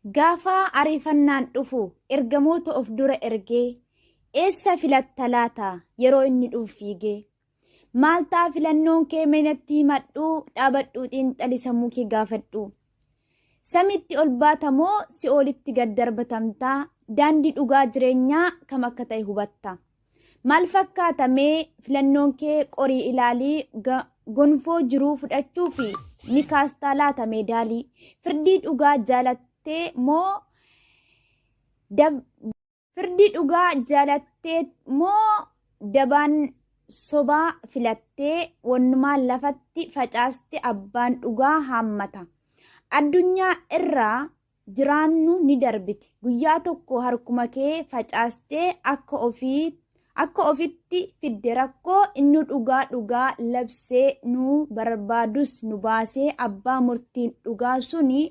Gaafa ariifannaan dhufu ergamoota of dura ergee eessa filatta laata yeroo inni dhufu fiigee? Maal ta'a filannoon kee mee natti himadhu dhaabadhuu xiinxali sammuu kee gaafadhu. Samiitti ol baata moo si'oolitti gad darbatamta daandii dhugaa jireenyaa kam akka ta'e hubatta. Maal fakkaata mee filannoon kee qorii ilaalii gonfoo jiruu fudhachuu fi ni kaastaa laata meedaalii firdii dhugaa jaalattee moo firdii dhugaa jaalattee moo dabaan sobaa filattee wannumaa lafatti facaaste abbaan dhugaa haammata. Addunyaa irraa jiraannu ni darbiti. Guyyaa tokko harkuma kee facaastee akka ofii akka ofitti fidde rakkoo inni dhugaa dhugaa labsee nu barbaadus nu baasee abbaa murtiin dhugaa suni.